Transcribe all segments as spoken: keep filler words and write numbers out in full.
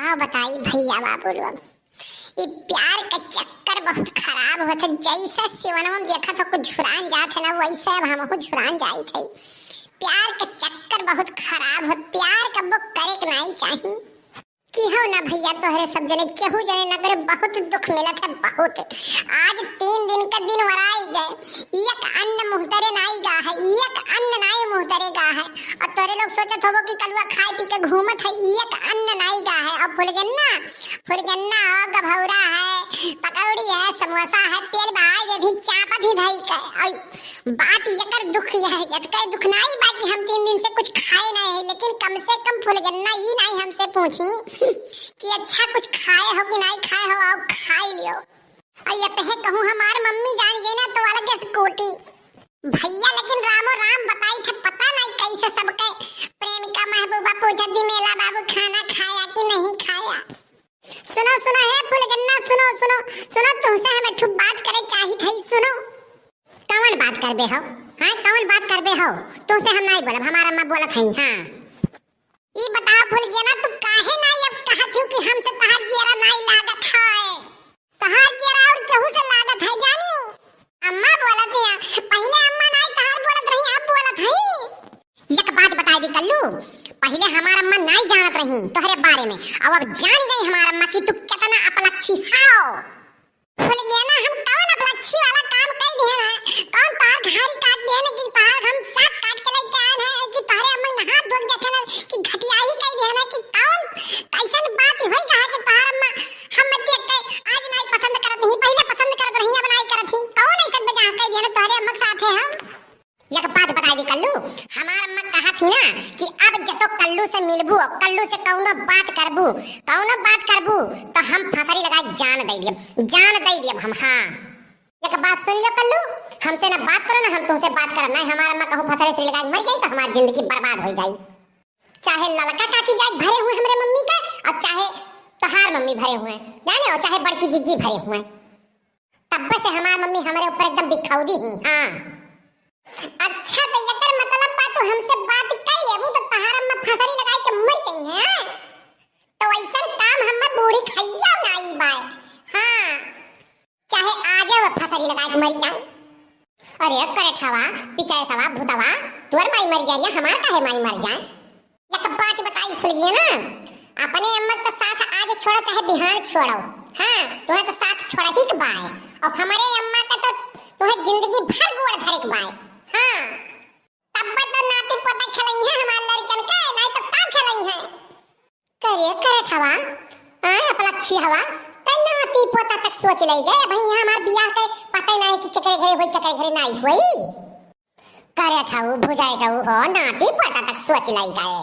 का बताई भइया बाबू लोग, ई प्यार का चक्कर बहुत खराब होत है। जैसे सिवनवा में देखत हो कुछ झुरान जात है ना, वैसे अब हमहू झुरान जाइत है। प्यार का चक्कर बहुत खराब है, प्यार कब्बो करे के नाई चाही। कि हो ना भइया, तोहरे सब जने केहू जने ना करे, बहुत दुख मिलत है, बहुत। आज तीन दिन का दिन वराई गए, एक अन्न मुँह तरे नाई गा है, एक अन्न नाई मुँह तरे गा है। और तोरे लोग सोचत होबो कि कलुआ खाए पी के घूमत है, एक अन्न नाई गा है। और फुलगेन्ना, फुलगेन्ना हो, गभौरा है, पकौड़ी है, समोसा है, पेल बहाए दे दी, चापत ही धई के। और बात एकर दुख यह है, एतके दुख नाई बा कि हम तीन दिन से कुछ खाए नाई है, लेकिन कम से कम फुलगेन्ना ई नाई हमसे पूछी कि अच्छा कुछ खाए हो कि नाई खाए हो, आओ खाई लियो। और ये पहे कहूँ हमार मम्मी जान गई ना तो अलग स्कूटी। भइया लेकिन रामो राम बताई थे, पता नाई कैसे सबके प्रेमिका महबूबा पूछत दी, "मेला बाबू खाना खाया कि नहीं खाया?" सुनो, सुनो, हे फुलगेन्ना, सुनो, सुनो, सुनो, तुमसे हम एक ठो बात करे चाहित है, सुनो। कौन बात करबे हो? हाँ, कौन बात करबे हो? तुमसे हम नाई बोलब, हमार अम्मा बोलत है, हाँ। ई बताओ फुलगेन्ना, तू काहे नाई अब कहत हो कि हमसे तहार जियरा नाई लागत है? तहार जियरा और केहू से लागत है, जानियो? अम्मा बोलत है, पहिले अम्मा नाई तहार बोलत रही, अब बोलत है। एक बात बताई दी कल्लू, पहिले हमार अम्मा नाई जानत रही तोहरे बारे में, अब अब जान गई हमार अम्मा कि तू कितना अपलक्षी हाओ। फुलगेन्ना, हम कौन अपलक्षी वाला काम कई दिहन है? कौन तोहार घारी काट दिहन कि तोहार हम साग काट के लेके आयन है कि तोहरे अम्मा नहा धो के देखे ना कि घटियाही कई दिहन है कि कौन कैसन बात होई कहा कि तोहार अम्मा हम देख के आज नाई पसंद करत नहीं, पहिले पसंद करत रही, अब नाई करत ही? कौन ऐसन बजा कई दिहन तोहरे अम्मा के साथे हम? एक बात बताई दी कल्लू, हमार अम्मा कहत ही ना कि अब जतो कल्लू से मिलबू, कल्लू से कौनो बात करबू, कौनो बात करबू, तो हम फसरी लगाए जान दे दियब, जान दे दियब हम। हाँ, एक बात सुन लो कल्लू, हमसे ना बात करो ना हम तुमसे बात करब, ना हमार अम्मा कहूँ फसरी से लगाए मर गई तो हमार जिंदगी बर्बाद हो जाई। चाहे ललका काकी जाए भरे हुए हमरे मम्मी का, और चाहे तोहार मम्मी भरे हुए, जाने हो, चाहे बड़की जिज्जी भरे हुए। तब से हमार मम्मी हमरे ऊपर एकदम बिखौदी ही। हाँ। अच्छा, तो एकर मतलब बा तू हमसे बात कर लेबू तो तहार अम्मा फसरी लगाई के मर गई है। तो ऐसन काम हमें बूढ़ी खैया नाई बाय। हाँ, चाहे आजे वो फसरी लगाई के मर जाए। अरे करे ठवा, पिचाए सवा, भूतवा, तोर माई मर जाए, हमार काहे माई मर जाए? एक बात बताई फुलगेन्ना, अपने अम्मा का साथ आज छोड़ो चाहे बिहान छोड़ो, हाँ, तुम्हें तो साथ छोड़ा ही के बाय। और हमारे अम्मा का तो तुम्हें जिंदगी भर गोड़ धरे के बाय। हाँ, तब तो नाती पोता खेलई है हमारे लड़कन के, नहीं तो का खेलई है? करे करे ठवा, आए अपलक्षी हवा, त नाती पोता तक सोच ले गए। भाई यहाँ हमार बियाह के पता ही नहीं कि केकरे घरे होई, केकरे घरे नहीं होई। करे ठाऊ, भुजाए ठाऊ हो, नाती पोता तक सोच लाई गए।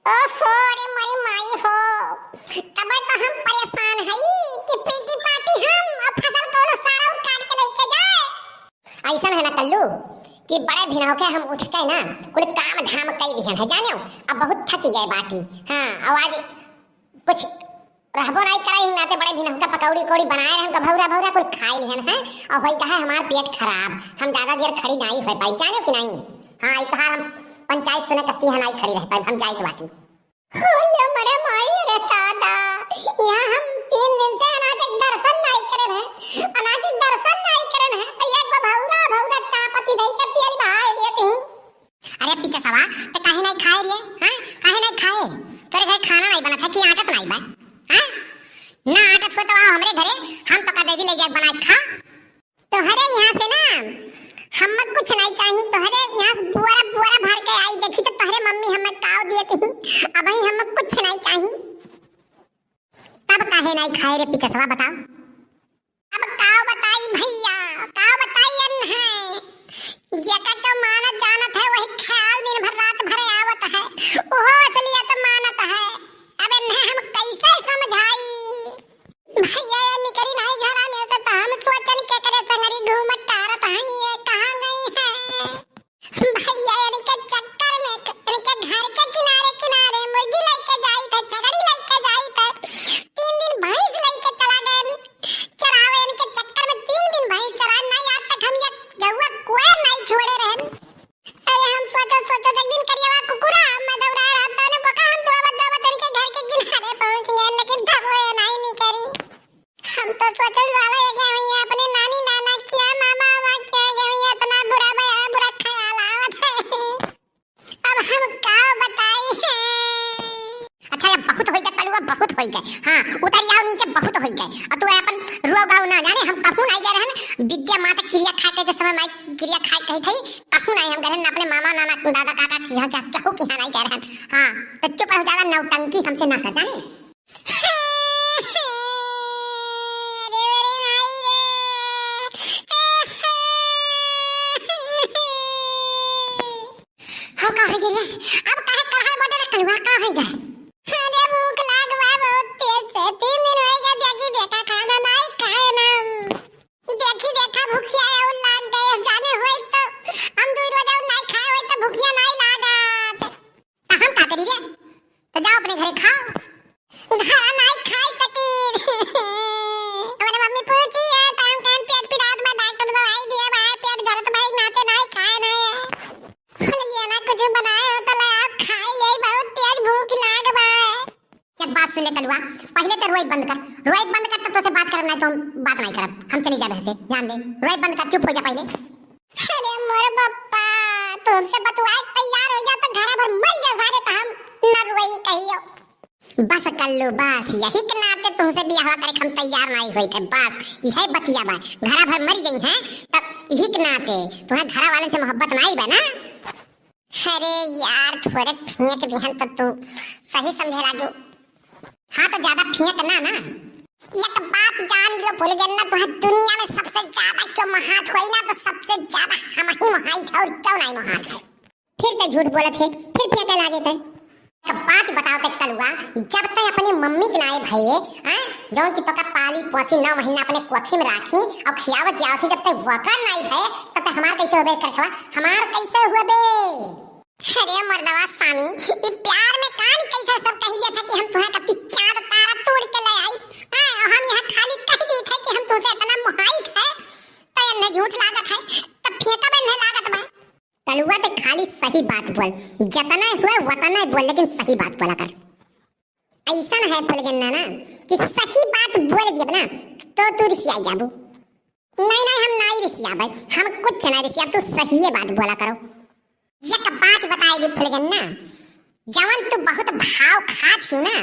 ओफो, रे मोरी माई हो, तब तो हम परेशान हई कि पीटी पाटी हम और फसल कोनो सारा और काट के लेके जाए। ऐसन है ना कल्लू कि बड़े भिनौ के हम उठ के ना कुल काम धाम कई दिहन है, जानियो, अब बहुत थकी गए बाटी। हाँ, और आज कुछ रहबो नाई करे, ही नाते बड़े भिनौ का पकौड़ी उकौड़ी बनाए रहन, का भौरा भौरा कुल खाई लिहन है, और होई कहा हमार पेट खराब, हम ज्यादा देर खड़ी नाई होई पाई, जाने कि नाई? हाँ, ई तोहार हम पंचायत सुने कत्ती है, नाई खड़ी रह पाई, हम जाइत बाटी। हो लो मरे माई रे दादा, यहाँ हम तीन दिन से अनाज के दर्शन नाई करे रहे, अनाज के दर्शन नाई करे रहे, एक भौरा भौरा चापती धई के पियल बहाए दिए ती। अरे पिचसवा, ते काहे नाई खाए रे? हाँ? काहे नाई खाए? तोरे घर खाना नाई बनत है कि आटत नाई बा? हाँ? ना आटत हो तो आओ हमरे घरे, हम तो का दे दी ले जाए बनाए खा। तोहरे यहाँ से ना, हम कुछ नाई चाहिए, तोहरे यहाँ से बोरा बोरा भर के आई, देखी तो तोहरे मम्मी हमें काव दिए थी, अब ही हम कुछ नाई चाहिए। तब काहे नाई खाए रे पिचसवा, बताओ? अब का बताई भैया, का बताई अन है? जेका जो मानत जानत है, वही ख्याल दिन भर रात भर आवत है, ओहो असलियत मानत है। अब इन्हें हम कैसे समझाई? भैया, ये निकरी नहीं घरा में से, तो हम सोचन के करे संगरी घूमत टारत हैं, ये कहाँ गई है? भैया, इनके चक्कर में, इनके घर के किनारे किनारे मुर्गी लेके जाई थे, छगड़ी लेके जाई थे, तीन दिन भैंस लेके चला गए चरावे। इनके चक्कर में तीन दिन भैंस चराए, नहीं आज तक हम ये गौवा कोयर नहीं छोड़े रहन। अरे हम सोचत सोचत एक दिन करियावा कुकुरा, मैं दौड़ा रहा था, ने बका हम दुआ बजा बहुत होई गए। हाँ, उतर जाओ नीचे, बहुत होई गए। और तू अपन रुआ गाओ ना, जाने हम कहूँ नाई गए रहन, विद्या माता किरिया खाए के समय माई किरिया खाए कही थी, कहूँ नाई हम गए रहन, ना अपने मामा, नाना, दादा, काका की यहाँ, क्या, केहू की यहाँ नाई गए रहन। हाँ, तो चुप रहो, ज्यादा नौटंकी हमसे ना कर, जाने। अरे, अरे, माई रे। हम का होई गए? अब काहे कढ़ाई बदल कलुआ का होई गए? अरे भूख लाग बा बहुत तेज से, तीन दिन होई गए देखी देखा खाना नाई खाए ना। देखी देखा भूखिया है, उ लाग गए, जाने होई तो हम दुई रोजा नाई खाए होई तो भूखिया नाई लागत। त हम का करी रे? त जाओ अपने घरे खाओ। घरा नाई खाई सकी। हमारे मम्मी पूछी है, त हम कहन पेट पिरात बा, डॉक्टर दवाई दिए बा, पेट जरत बा, एक नाते नाई खाए ना है। बोल गया ना, कुछ बनाए हो तो ले आओ, खाई ले, बहुत तेज भूख लाग बा। एक बात सुन ले कलुआ, पहले तो रोए बंद कर, रोए बंद कर, तो तोसे बात करब, नहीं तो हम बात नहीं करब, हम चली जाबे से, जान ले, रोए बंद कर, चुप हो जा पहले। अरे मोर पप्पा, तुमसे बतुआए तैयार हो जा तो घरा भर मर जा सारे, तो हम न रोई कहियो। बस कल्लू, बस यही के नाते तुमसे बियाह करे हम तैयार नहीं होई थे, बस यही बतिया बा। घरा भर मर गई हैं, तब यही के नाते तुम्हें घरा वाले से मोहब्बत नहीं बा ना। अरे यार, थोड़े फेंक दिहन तो तू सही समझे लागू। हाँ, तो ज्यादा फेंक ना ना। एक बात जान लियो फुलगेना, तुहे दुनिया में सबसे ज्यादा क्यों मोहात होई ना, तो सबसे ज्यादा हम ही मोहाई थे और क्यों नहीं मोहात है। फिर ते झूठ बोलत है, फिर फेंके लागे थे। एक बात बताओ ते कलुआ, जब ते अपनी मम्मी के नाई भये, हैं, जौन की तोका पाली पोसी नौ महीना अपने कोखी में राखी और खियावत जावत थी, जब ते वकर नाई भये, तब ते हमार कैसे होबे करखवा, हमार कैसे होबे? अरे मर्दवा सामी, ई प्यार में कान कैसे सब कही देत है कि हम तुहे कति चाँद तारा तोड़ के ले आई, हैं, और हम यहाँ खाली कह दी थे कि हम तुझे इतना मोहाई थे, तो इन्हें झूठ लागत है, तब फेंका में इन्हें लागत बा। कलुआ ते खाली सही बात बोल, जतना हुआ वतना बोल, लेकिन सही बात बोला कर। ऐसा है फुलगेना ना कि सही बात बोल दियब ना तो तू रिसिया जाबू। नहीं, नहीं, हम नहीं रिसियाबे, हम कुछ नहीं रिसियाब, तू सही बात बोला करो। एक बात बताई दी फुलगेना, जवन तू बहुत भाव खात ही ना,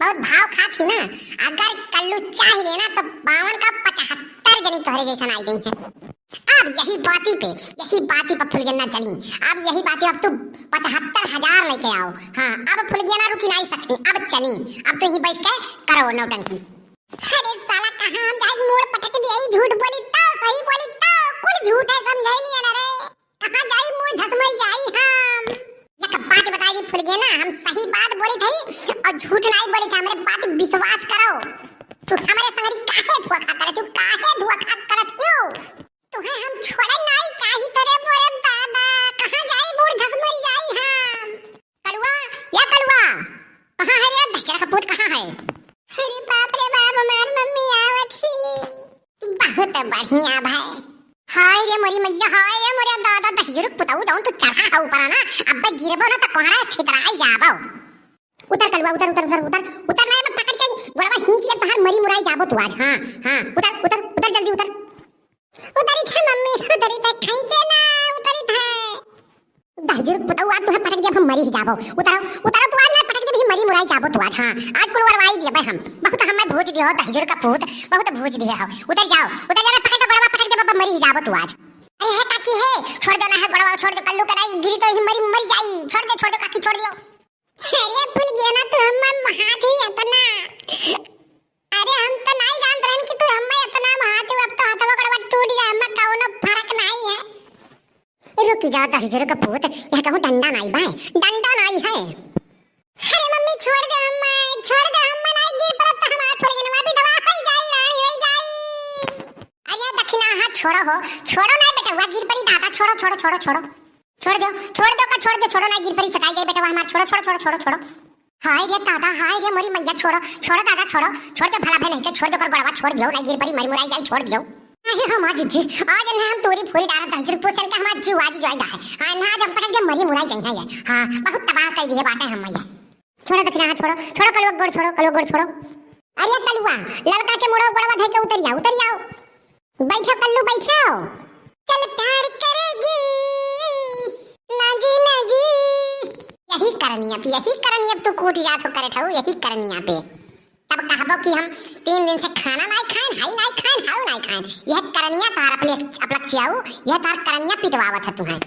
बहुत भाव खात ही ना, अगर कल्लू चाह लेना तो बावन का पचहत्तर जनी तोहरे जैसन आई गई हैं। अब यही बाती पे, यही बाती पे फुलगेना जली, अब यही बाती, अब तू पचहत्तर हजार लेके आओ। हाँ, अब फुलगेना रुकी नहीं सकती, अब चली, अब तू यहीं बैठ के करो नौटंकी। अरे साला, कहाँ हम जाए, मूड़ पटक दे, ई झूठ बोली तो, सही बोली तो, कुल झूठ है, समझे नहीं है ना रे। कहाँ जाई, मूड़ धसमई जाई हम। एक बात बताई दी फुलगेना, हम सही बात बोली थी और झूठ नहीं बोली थी, हमरे बात विश्वास करो। तू हमरे संगरी काहे धोखा करत हो, काहे धोखा करत हो? तुहे हम छोड़े नहीं चाही तेरे मोरे दादा, कहाँ जाई, मूड़ धसमई जाई हम। कलुआ, या कलुआ, कहाँ है रे दहिजरा का पूत, कहाँ है? अरे बाप रे बाप, हमार मम्मी आवत ही। बहुत बढ़िया भाई। हाय रे मोरी मैया, हाय रे मोरे दादा, दहिजरू के पुतऊ जौन तू चढ़ा है ऊपर ना, अब्बे गिरबो ना तो कोहरा छितराई जाबो। उतर कलुआ, उतर, उतर, उतर, उतर, उतर ना, मैं पकड़ के गोड़वा खींच ले, तोहार मरी मुराई जाबो तू आज। हाँ, हाँ, उतर, उतर, उतर, जल्दी उतर। उतरी था मम्मी, उतरी था, खींचे ना, उतरी था। दहिजरू पुतऊ, आज तुहे पटक देब हम मरी ही जाबो। उतरो, उतरो तू आज ना पटक देब ही मरी मुराई जाबो तू आज। हाँ, आज कुल वरवाई देबे हम। बहुत हमें भूज दियो हो दहिजरू का पूत, बहुत भूज दियो हो। उतर जाओ, उतर जाओ, पटक दो गोड़वा, पटक देब, मरी ही जाबो तू आज। अरे है काकी है, छोड़ दो ना है गोड़वा, छोड़ दो, कल्लू का नहीं गिरी तो ही मरी, मरी जाई। छोड़ दो, छोड़ दो काकी, छोड़ दो। अरे फुलगेना, तू हमें मोहात ही इतना। अरे हम तो नहीं जानत रहन कि तू हमें इतना मोहात हो, अब तो हथवा गोड़वा टूट गया, हमें कौनो फर्क नहीं है। रुकी जा दहिजरू का पूत, यहाँ कहूँ डंडा नहीं बा, डंडा नहीं है। अरे मम्मी छोड़ दे हमें, छोड़ दे हमें, नहीं गिर पड़त तो हमार फुलगेनवा विधवा हो जाई, रानी हो जाई। अरे दखिना, हाँ छोड़ो हो, छोड़ो नहीं बेटा, हुआ गिर पड़ी दादा, छोड़ो, छोड़ो, छोड़ो, छोड़ो। छोड़ दो, छोड़ दो का, छोड़ दो, छोड़ो ना, गिर पड़ी, चटाई जाए बेटवा हमार, छोड़ो, छोड़ो, छोड़ो, छोड़ो, छोड़ो। हाय रे दादा, हाय रे मोरी मैया, छोड़ो, छोड़ो दादा, छोड़ो, छोड़ दो, भला भे नहीं के, छोड़ दो कर गोड़वा, छोड़ दियो, ना गिर पड़ी, मरी मुराई जाई, छोड़ दियो। अरे हमार जिज्जी, आज ना हम तोरी फोरी डालत दहिजरू पूत सन के हमार जीव आज जाई है। हाँ, ना आज हम पटक दे मरी मुराई जाई है ये। हाँ, बहुत तबाह कर दिए बाटे हम मैया। छोड़ो दखिना, हाँ छोड़ो, छोड़ो कलुआ गोड़ छोड़ो, कलुआ गोड़ छोड़ो। अरे कलुआ, ललका के मोड़ो गोड़वा धई के उतर जाओ, उतर जाओ। बैठो कल्लू, बैठो। चल प्यार करेगी, ना जी, ना जी। यही करनिया पे, यही करनिया पे तू कूट जात हो करे ठऊ, यही करनिया पे। तब कहबो कि हम तीन दिन से खाना नाहीं खाएन, हई नाहीं खाएन, हऊ नाहीं खाएन। यह करनिया तोहार अपने, अपलक्षियाऊ, यह तोहार करनिया पिटवावत है तुहैं।